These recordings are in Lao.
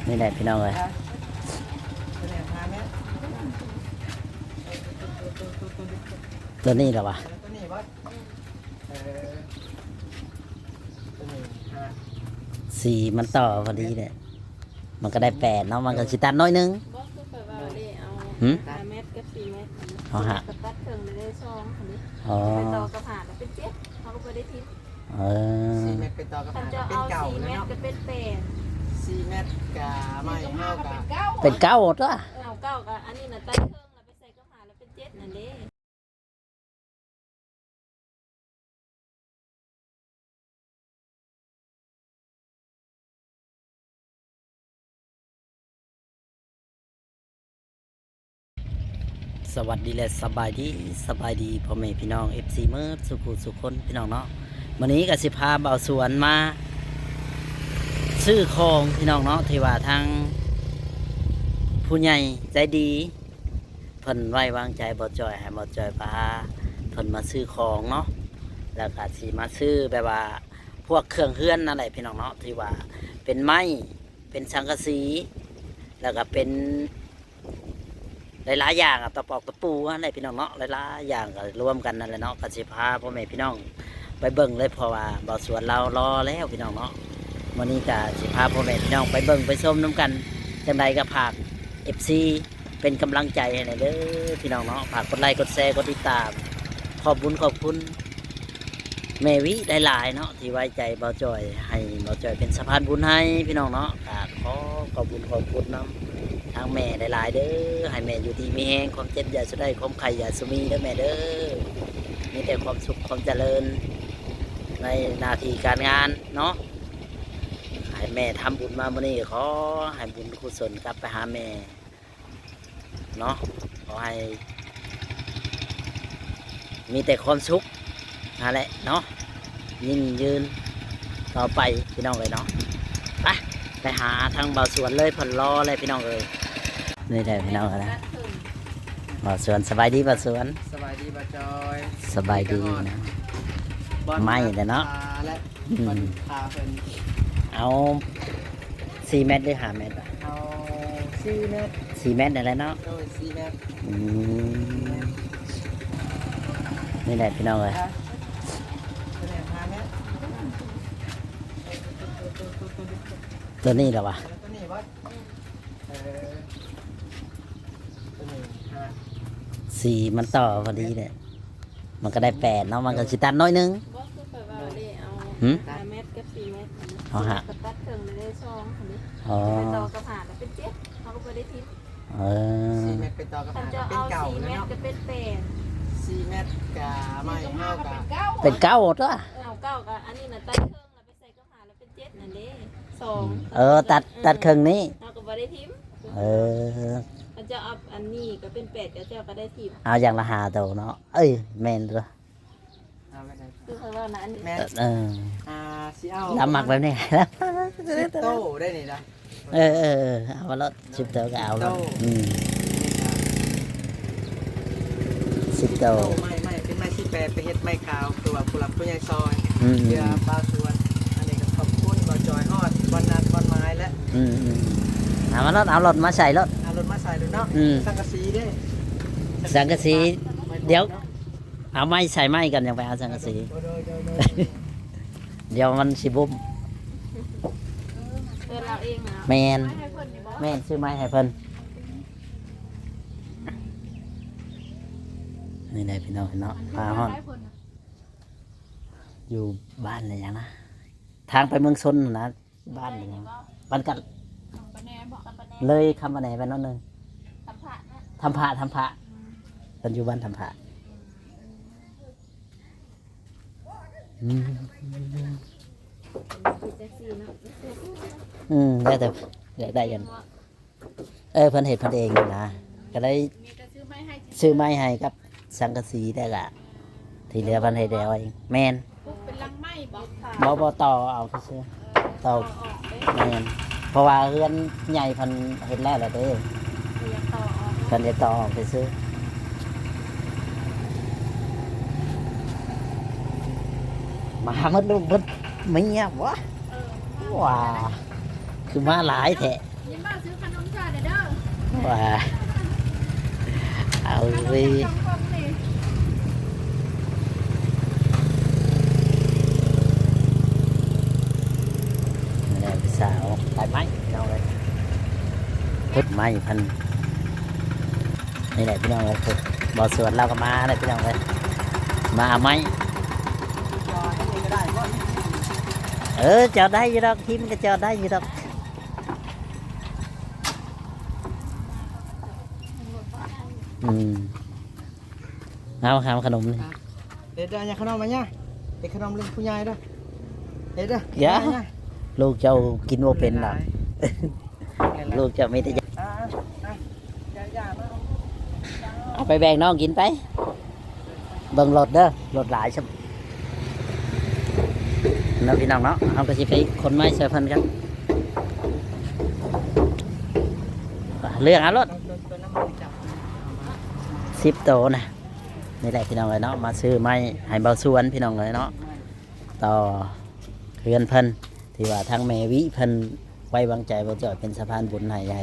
ນີ້ແຫຼະພີ່ນ້ອງເອີຍ ຕົວນີ້ລະວະ ສີ່ມັນຕໍ່ພໍດີແຫຼະ ມັນກໍໄດ້ແປດເນາະ ມັນກໍຊິຕັດໜ້ອຍໜຶ່ງ ບໍ່ຄືຂ້ອຍວ່າເດ້ ເອົາ ຫື? ຫ້າແມັດກັບສີ່ແມັດ ເອົາຫ້າ ກໍຕັດເຄິ່ງໄດ້ສອງຫັ້ນເດ້ ອໍ ໄປຕໍ່ກັບຫ້າແລ້ວເປັນເຈັດ ເຮົາກໍບໍ່ໄດ້ຖິ້ມ ເອີ ສີ່ແມັດໄປຕໍ່ກັບ ຄັນເຈົ້າເອົາສີ່ແມັດກໍເປັນແປດ ສີ່ແມັດກະໄມ້ເຮົາກະເປັນເກົ້າຕົວະ ເອົາເກົ້າກະອັນນີ້ນະ ຕັດເຄິ່ງແລ້ວໄປໃສ່ກັບຫ້າແລ້ວເປັນເຈັດນັ້ນເດ້. ສະຫວັດດີ ແລະ ສະບາຍດີ ສະບາຍດີພໍ່ແມ່ພີ່ນ້ອງ ເອັຟຊີ ໝົດສູ່ຜູ້ສູ່ຄົນພີ່ນ້ອງເນາະ ມື້ນີ້ກໍຊິພາບ່າວສວນມາຊື້ຂອງພີ່ນ້ອງເນາະ ທີ່ວ່າທາງຜູ້ໃຫຍ່ໃຈດີ ເພິ່ນໄວ້ວາງໃຈບ່າວຈ່ອຍ ໃຫ້ບ່າວຈ່ອຍພາເພິ່ນມາຊື້ຂອງເນາະ ແລ້ວກະຊິມາຊື້ແບບວ່າພວກເຄື່ອງເຮືອນນັ້ນແຫຼະພີ່ນ້ອງເນາະ ທີ່ວ່າເປັນໄມ້ ເປັນສັງກະສີ ແລ້ວກະເປັນຫຼາຍໆຢ່າງ ຕະປອກຕະປູຫັ້ນແຫຼະພີ່ນ້ອງເນາະ ຫຼາຍໆຢ່າງກໍລວມກັນນັ້ນແຫຼະເນາະ ກໍຊິພາພໍ່ແມ່ພີ່ນ້ອງໄປເບິ່ງເລີຍ ເພາະວ່າບ່າວສວນລາວລໍແລ້ວພີ່ນ້ອງເນາະ ມື້ນີ້ກໍຊິພາພໍ່ແມ່ພີ່ນ້ອງໄປເບິ່ງໄປຊົມນຳກັນ ຈັ່ງໃດກໍຝາກ ເອັຟຊີ ເປັນກຳລັງໃຈໃຫ້ແດ່ເດີພີ່ນ້ອງເນາະ ຝາກກົດໄລກົດແຊກົດຕິດຕາມ ຂອບບຸນຂອບຄຸນແມ່ວິຫຼາຍໆເນາະ ທີ່ໄວ້ໃຈບ່າວຈ່ອຍ ໃຫ້ບ່າວຈ່ອຍເປັນສະພານບຸນໃຫ້ພີ່ນ້ອງເນາະ ກໍຂໍຂອບບຸນຂອບຄຸນນຳທາງແມ່ຫຼາຍໆເດີ ໃຫ້ແມ່ຢູ່ດີມີແຮງ ຄວາມເຈັບຢ່າສູ່ໄດ້ ຄວາມໄຂ້ຢ່າສູ່ມີເດີແມ່ເດີ ມີແຕ່ຄວາມສຸກຄວາມຈະເລີນໃນໜ້າທີ່ການງານເນາະ ໃຫ້ແມ່ທຳບຸນມາມື້ນີ້ ຂໍໃຫ້ບຸນກຸສົນກັບໄປຫາແມ່ ເນາະ ຂໍໃຫ້ມີແຕ່ຄວາມສຸກຫັ້ນແຫຼະເນາະ ຢັ້ງຢືນຕໍ່ໄປພີ່ນ້ອງເອີຍເນາະ ໄປ ໄປຫາທາງບ່າວສວນເລີຍ ເພິ່ນລໍແລ້ວພີ່ນ້ອງເອີຍ ນີ້ແຫຼະພີ່ນ້ອງເອີຍ ບ່າວສວນ ສະບາຍດີບ່າວສວນ ສະບາຍດີບ່າວຈອຍ ສະບາຍດີນະ ໄມ້ແຫຼະເນາະ ອືມ ເອົາສີ່ແມັດ ຫຼື ຫ້າແມັດ ເອົາສີ່ແມັດ ສີ່ແມັດນັ້ນແຫຼະເນາະ ໂດຍ ສີ່ແມັດ ອືມ ນີ້ແຫຼະພີ່ນ້ອງເອີຍ ຕົວນີ້ລະວະ ສີ່ມັນຕໍ່ພໍດີແຫຼະ ມັນກໍໄດ້ແປດເນາະ ມັນກໍຊິຕັດໜ້ອຍໜຶ່ງ ບໍ່ຄືຂ້ອຍວ່າເດ້ ເອົາ ຫື? ຫ້າແມັດກັບສີ່ແມັດ ເອົາຫ້າ ກໍຕັດເຄິ່ງໄດ້ສອງຫັ້ນເດ້ ອໍ ໄປຕໍ່ກັບຫ້າແລ້ວເປັນເຈັດ ເຮົາກໍບໍ່ໄດ້ຖິ້ມ ເອີ ສີ່ແມັດໄປຕໍ່ກັບຫ້າ ຄັນເຈົ້າເອົາສີ່ແມັດກໍເປັນແປດ ສີ່ແມັດກະໄມ້ເຮົາກະເປັນເກົ້າຕົວະ ເອີ ເອົາເກົ້າກະອັນນີ້ນະ ຕັດເຄິ່ງແລ້ວໄປໃສ່ກັບຫ້າແລ້ວເປັນເຈັດນັ້ນເດ້ ສອງ ເອີ ຕັດ ຕັດເຄິ່ງນີ້ ເຮົາກໍບໍ່ໄດ້ຖິ້ມ ເອີ ຄັນເຈົ້າເອົາອັນນີ້ກໍເປັນແປດ ກໍເຈົ້າກໍໄດ້ຖິ້ມ ເອົາຢ່າງລະຫ້າໂຕເນາະ ເອີຍ ແມ່ນຕົວະ ຄືຂ້ອຍເວົ້ານະ ອັນນີ້ ແມ່ນ ເອີ ອ່າ ຊິເອົາ ລາວມັກແບບນີ້ ສິບໂຕໄດ້ນີ້ນະ ເອີໆໆ ເອົາມາໂລດ ສິບໂຕກໍເອົາໂລດ ອືມ ສິບໂຕ ໄມ້ ໄມ້ ເປັນໄມ້ສີ່ແປດ ໄປເຮັດໄມ້ຂາວ ຄືວ່າຜູ້ຫຼັກຜູ້ໃຫຍ່ຊອຍ ອືມ ເພື່ອບ່າວສວນ ອັນນີ້ກໍຂອບຄຸນບ່າວຈອຍ ຮອດບ່ອນນັດບ່ອນໝາຍແລ້ວ ອືມໆ ເອົາມາໂລດ ເອົາລົດມາໃສ່ໂລດ ເອົາລົດມາໃສ່ໂລດເນາະ ອືມ ສັງກະສີເດ້ ສັງກະສີ ດຽວ ເອົາໄມ້ໃສ່ໄມ້ກ່ອນ ຈັ່ງໄປເອົາສັງກະສີ ໂດຍໆໆໆ ດຽວມັນຊິບຸ້ມ ເອີ ເອົາເອງນະ ແມ່ນ ແມ່ນ ຊື້ໄມ້ໃຫ້ເພິ່ນ ນີ້ແຫຼະພີ່ນ້ອງເນາະ ພາຮອດ ຢູ່ບ້ານຫຍັງນະ ທາງໄປເມືອງຊົນນະ ບ້ານຫຍັງ ບ້ານກັດ ເລີຍຄຳປາແນໄປໜ້ອຍໜຶ່ງ ທຳພະ ທຳພະ ອືມ ເພິ່ນຢູ່ບ້ານທຳພະ ອືມ ອືມ ແລ້ວແຕ່ຢາກໄດ້ຫຍັງ ເອີ ເພິ່ນເຮັດເພິ່ນເອງນະ ກໍໄດ້ ມີແຕ່ຊື້ໄມ້ໃຫ້ ຊື້ໄມ້ໃຫ້ກັບສັງກະສີ ແລ້ວກະທີ່ເຫຼືອເພິ່ນເຮັດເອົາເອງ ແມ່ນ ປຸກເປັນຫຼັງໄມ້ບໍ່? ບໍ່ ບໍ່ ຕໍ່ເອົາຊື່ໆ ຕໍ່ ຕໍ່ອອກເດ້ ແມ່ນ ເພາະວ່າເຮືອນໃຫຍ່ເພິ່ນເຮັດແລ້ວແຫຼະເດ້ ເພິ່ນຢາກຕໍ່ອອກ ເພິ່ນຢາກຕໍ່ອອກຊື່ໆ ມາໝົດລູກໝົດເມຍບໍ່? ເອີ ວ້າ ຄືມາຫຼາຍແທ້. ກິນບໍ່? ຊື້ຂະໜົມຊ່ອຍແດ່ເດີ. ວ້າ ເອົາເວີຍ ຂະໜົມສອງກົງນີ້ ນີ້ແຫຼະ ຜູ້ສາວ ໄດ້ໄມ້ ພີ່ນ້ອງເອີຍ ເພິ່ນໄມ້ເພິ່ນ ນີ້ແຫຼະ ພີ່ນ້ອງເອີຍ ບ່າວສວນລາວກໍມາແລ້ວ ພີ່ນ້ອງເອີຍ ມາເອົາໄມ້. ເອີ ຈອດໄດ້ຢູ່ດອກ ທີມກໍຈອດໄດ້ຢູ່ດອກ. ອືມ ເອົາ ຫາຂະໜົມນີ້ ເດັດເດີ ເອົາຂະໜົມມາຍາ ເຮັດຂະໜົມເລື່ອງຜູ້ໃຫຍ່ເດີ ເດັດເດີ ຢ່າ ມາຍາ ລູກເຈົ້າກິນບໍ່ເປັນດອກ ຫຼາຍໆ ລູກເຈົ້າມີແຕ່ຢາ ອ່າໆ ເອົາໄປແບ່ງນ້ອງກິນໄປ ເບິ່ງລົດເດີ ລົດຫຼາຍຊຳ ເນາະ ພີ່ນ້ອງເນາະ ເຮົາກໍຊິໄປຂົນໄມ້ຊ່ອຍເພິ່ນກັນ ເລືອກເອົາໂລດ ສິບໂຕນະ. ນີ້ແຫຼະ ພີ່ນ້ອງເອີຍເນາະ ມາຊື້ໄມ້ໃຫ້ບ່າວສວນ ພີ່ນ້ອງເອີຍເນາະ ຕໍ່ເຮືອນເພິ່ນ ທີ່ວ່າທາງແມ່ວິເພິ່ນໄວ້ວາງໃຈບ່າວຈ້ອຍເປັນສະພານບຸນໃຫ້ ໃຫ້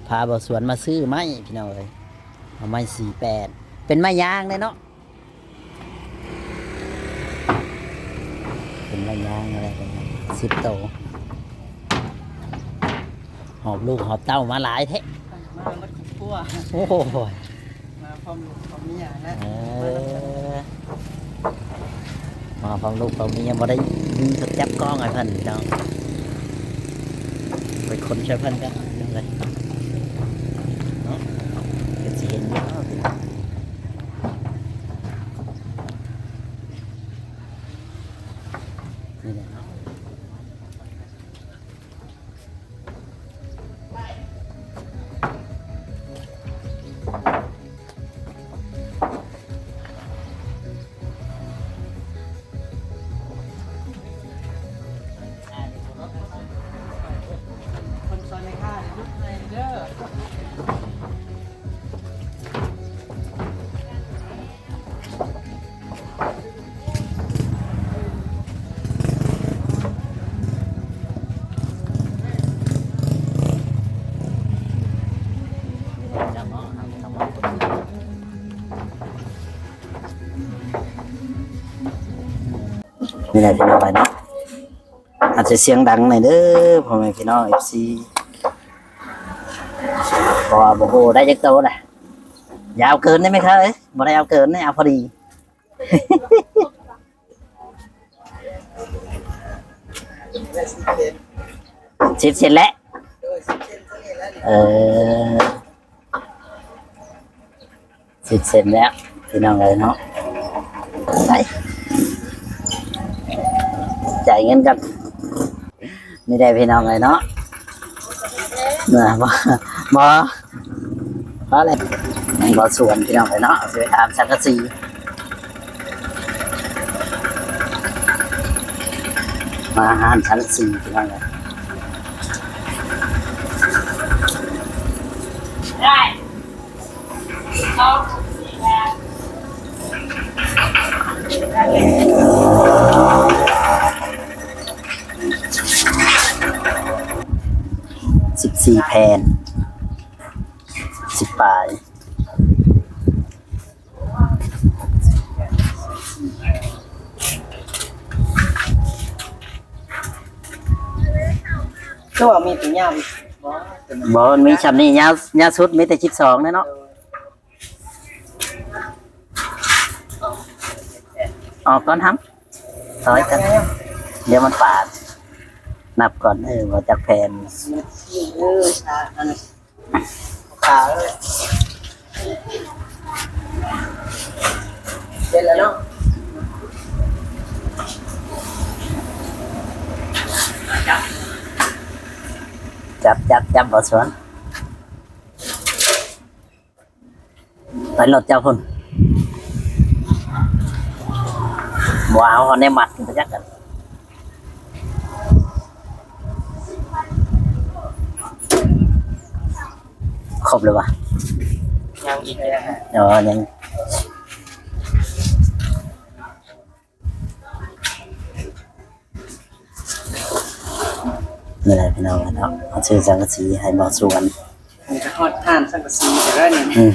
ພາບ່າວສວນມາຊື້ໄມ້ ພີ່ນ້ອງເອີຍ ເອົາໄມ້ສີ່ແປດ ເປັນໄມ້ຍາງເດ້ເນາະ. ເປັນໄມ້ຍາງແລ້ວ ສິບໂຕ ຫອບລູກຫອບເຕົ້າມາຫຼາຍແທ້ ມາໝົດຄອບຄົວ ໂອ້ໂຫ ມາພ້ອມລູກພ້ອມເມຍນະ ເອີ ມານຳກັນ ມາພ້ອມລູກພ້ອມເມຍ ບໍ່ໄດ້ມີຄົນຈັບກ້ອງໃຫ້ເພິ່ນເນາະ ໄປຂົນຊ່ອຍເພິ່ນກັນເນາະ ເພິ່ນຊິເຫັນຢູ່ ນີ້ແຫຼະເນາະ ຄົນຊ່ອຍແມ່ຄ້າ ເດີ ລຸກໃຫ້ເດີ. ນີ້ແຫຼະ ພີ່ນ້ອງເນາະ ອາດຈະສຽງດັງໜ້ອຍເດີ ພໍ່ແມ່ພີ່ນ້ອງ ເອັຟຊີ ເພາະວ່າບໍ່ຮູ້ໄດ້ຈັກໂຕນະ ຢ່າເອົາເກີນໄດ້ໄໝຄະເອີຍ ບໍ່ໄດ້ເອົາເກີນເດ້ ເອົາພໍດີ. ສິບເຊັນແຫຼະ ເອີ ສິບເຊັນແລ້ວ ພີ່ນ້ອງເອີຍເນາະ ໄປ ຈ່າຍເງິນກັນ. ນີ້ແຫຼະ ພີ່ນ້ອງເອີຍເນາະ ເນາະ ບໍ່ ບໍ່ ພໍແລ້ວ ແມ່ນບໍ່ສວນ ພີ່ນ້ອງເອີຍເນາະ ຊິໄປຖາມສັງກະສີ ມາຮ້ານສັງກະສີ ພີ່ນ້ອງເອີຍ ໄດ້. ສິບສີ່ແຜ່ນ ສິບປາຍ ຄືວ່າມີແຕ່ຍາວ ບໍ່ ບໍ່ ມັນມີຊ່ຳນີ້ ຍາວ ຍາວສຸດມີແຕ່ສິບສອງແຫຼະເນາະ. ອອກກ່ອນທຳ ຊອຍກັນ ດຽວມັນປາດ ນັບກ່ອນ ເອີ ວ່າຈັກແຜ່ນ ເອີ ຂາ ເອີ ຂາ ເອີ ເປັນແລ້ວເນາະ ຈັບ ຈັບ ບໍ່ສວນ. ໄປລົດເຈົ້າພຸ້ນ ບໍ່ເອົາ ເອົາແນວມັດໄປຈັກກັນ ຄົບແລ້ວວະ ຍັງອີກ ອໍ ຍັງ. ນີ້ແຫຼະພີ່ນ້ອງເນາະ ເຮົາຊື້ສັງກະສີໃຫ້ບ່າວສວນ. ອັນນີ້ກໍຮອດຮ້ານສັງກະສີແລ້ວນີ້. ອືມ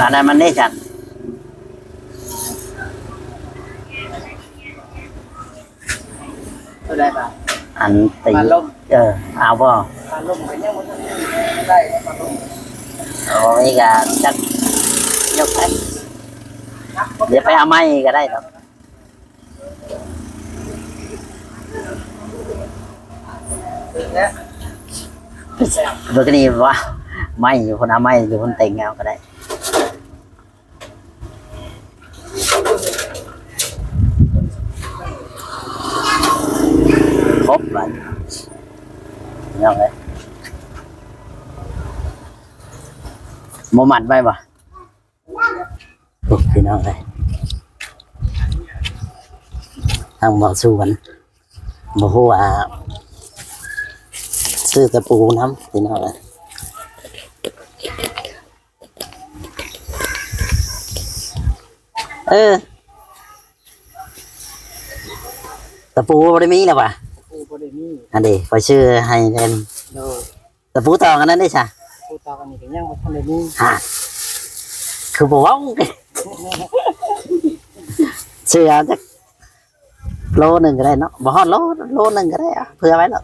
ອັນນັ້ນມັນເດ້ຊັ້ນ ຕົວໃດບາດ? ອັນຕີ ບາດລົມ. ເອີ ເອົາບໍ່? ບາດລົມກໍຍັງບໍ່ທັນໄດ້ບາດລົມ. ໂອ້ຍ ກໍຈັກຍົກໄປ ດຽວໄປເອົາໃໝ່ກໍໄດ້ດອກ. ເບິ່ງນີ້ວ່າ ໃໝ່ຢູ່ພຸ້ນ ເອົາໃໝ່ຢູ່ພຸ້ນ ແຕ່ງເອົາກໍໄດ້. ຄົບບາດນີ້ ພີ່ນ້ອງເອີຍ ບໍ່ມັດໄວ້ບໍ່? ໂອ້ ພີ່ນ້ອງເອີຍ ທາງບ່າວສວນ ບໍ່ຮູ້ວ່າຊື້ຕະປູນຳ ພີ່ນ້ອງເອີຍ. ເອີ ຕະປູບໍ່ໄດ້ມີແລ້ວຫວາ? ຕະປູບໍ່ໄດ້ມີ. ອັນເດ ຂ້ອຍຊື້ໃຫ້ແດ່. ໂດຍ. ຕະປູຕອກອັນນັ້ນເດ້ຊະ? ຕະປູຕອກອັນນີ້ກໍຍັງບໍ່ທັນໄດ້ມີ. ຫາ ຄືບໍ່ເວົ້າ. ຊື້ເອົາຈັກໂລໜຶ່ງກໍໄດ້ເນາະ ບໍ່ຮອດໂລ ໂລໜຶ່ງກໍໄດ້ ເອົາເຜື່ອໄວ້ເນາະ.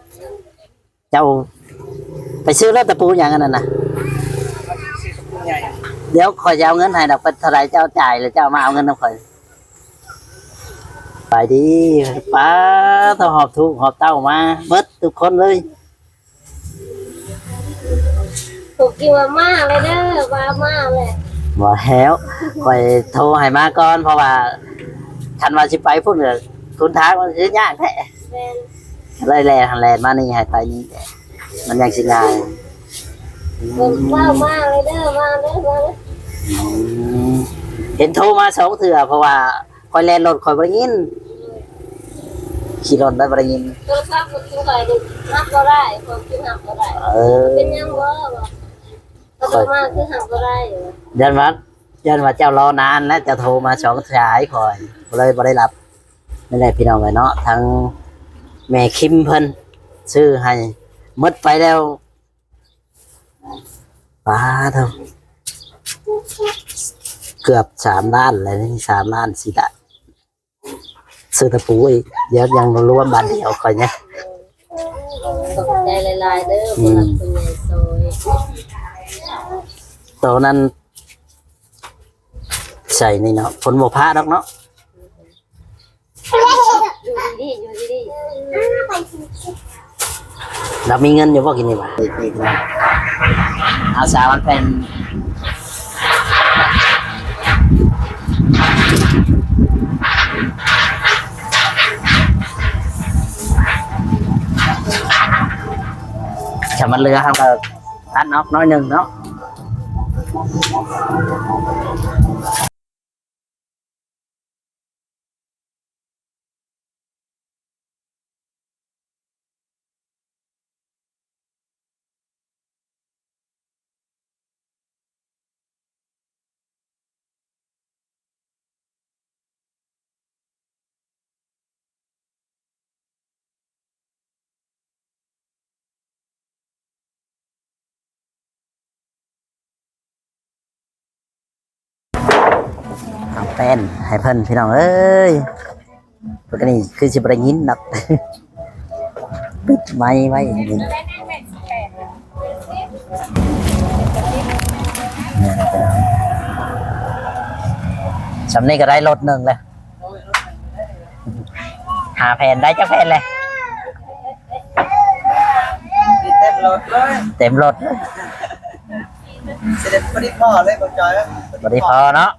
ເຈົ້າໄປຊື້ໂລດຕະປູຫຍັງອັນນັ້ນນະ. ດຽວຂ້ອຍຈະເອົາເງິນໃຫ້ດອກ ເປັນເທົ່າໃດເຈົ້າຈ່າຍ ແລ້ວເຈົ້າມາເອົາເງິນນຳຂ້ອຍ. ໄປດີ ປ້າ ເທົ່າຫອບລູກຫອບເຕົ້າມາເບິດທຸກຄົນເລີຍ. ຜູ້ກິນວ່າມາແລ້ວເດີ ວ່າມາແລ້ວ. ບໍ່ແລ້ວ ຂ້ອຍໂທໃຫ້ມາກ່ອນ ເພາະວ່າຄັນວ່າຊິໄປພຸ້ນກໍ ຫົນທາງມັນຄືຍາກແທ້. ແມ່ນ. ເລີຍແລ່ນ ແລ່ນມານີ້ໃຫ້ໄປນີ້ ມັນຍັງຊິງ່າຍ. ເພິ່ນເວົ້າມາເລີຍເດີ ມາເດີ ມາເດີ. ອືມ ເຫັນໂທມາສອງເທື່ອ ເພາະວ່າຂ້ອຍແລ່ນລົດຂ້ອຍບໍ່ໄດ້ຍິນ ຂີ່ລົດໄດ້ບໍ່ໄດ້ຍິນ. ໂທລະສັບມັນຄືໄປຮັບບໍ່ໄດ້ ຂ້ອຍຄືຮັບບໍ່ໄດ້. ເອີ ເປັນຫຍັງບໍ່? ວ່າ ຂ້ອຍໂທມາຄືຮັບບໍ່ໄດ້. ຢ້ານວ່າ ຢ້ານວ່າເຈົ້າລໍນານແລ້ວ ເຈົ້າໂທມາສອງສາຍ ຂ້ອຍກໍເລີຍບໍ່ໄດ້ຮັບ. ນີ້ແຫຼະພີ່ນ້ອງເອີຍເນາະ ທາງແມ່ຄິມເພິ່ນຊື້ໃຫ້ໝົດໄປແລ້ວ ປາໂທ້ ເກືອບສາມລ້ານແລ້ວນີ້ ສາມລ້ານສີ່ລ້ານ ຊື້ຕະປູອີກ ດຽວຍັງລວມບາດດຽວຂ້ອຍນະ. ຂອບໃຈຫຼາຍໆເດີ ອືມ ຜູ້ຫຼັກຜູ້ໃຫຍ່ຊ່ອຍ. ຕອນນັ້ນໃສ່ນີ້ເນາະ ຝົນບໍ່ພາດອກເນາະ. ຢູ່ດີໆ ຢູ່ດີໆ. ລາວມີເງິນຢູ່ບໍ່ກິນນີ້ຫວາ? ເອົາສາມພັນແຜ່ນ. ຖ້າມັນເຫຼືອເຮົາກໍຕັດອອກໜ້ອຍໜຶ່ງເນາະ. ເອົາແປ້ນໃຫ້ເພິ່ນພີ່ນ້ອງເອີຍ. ເພິ່ນນີ້ຄືຊິບໍ່ໄດ້ຍິນດອກ ປິດໄມໄວ້ນີ້. ສ່ຳນີ້ກໍໄດ້ລົດໜຶ່ງແລ້ວ. ຫ້າແຜ່ນ ໄດ້ຈັກແຜ່ນແລ້ວ? ເຕັມລົດເລີຍ ເຕັມລົດເລີຍ. ຊິໄດ້ພໍດີພໍເລີຍ ບໍ່ຈ່ອຍ ພໍດີພໍເນາະ.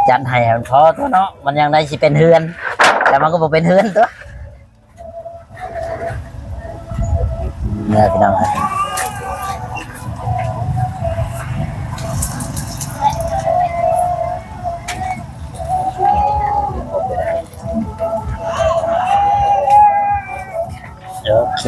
ຈັດໃຫ້ມັນພໍຕົວະເນາະ ມັນຍັງໄດ້ຊິເປັນເຮືອນ ແຕ່ມັນກໍບໍ່ເປັນເຮືອນຕົວະ. ເດີພີ່ນ້ອງ ໂອເຄ.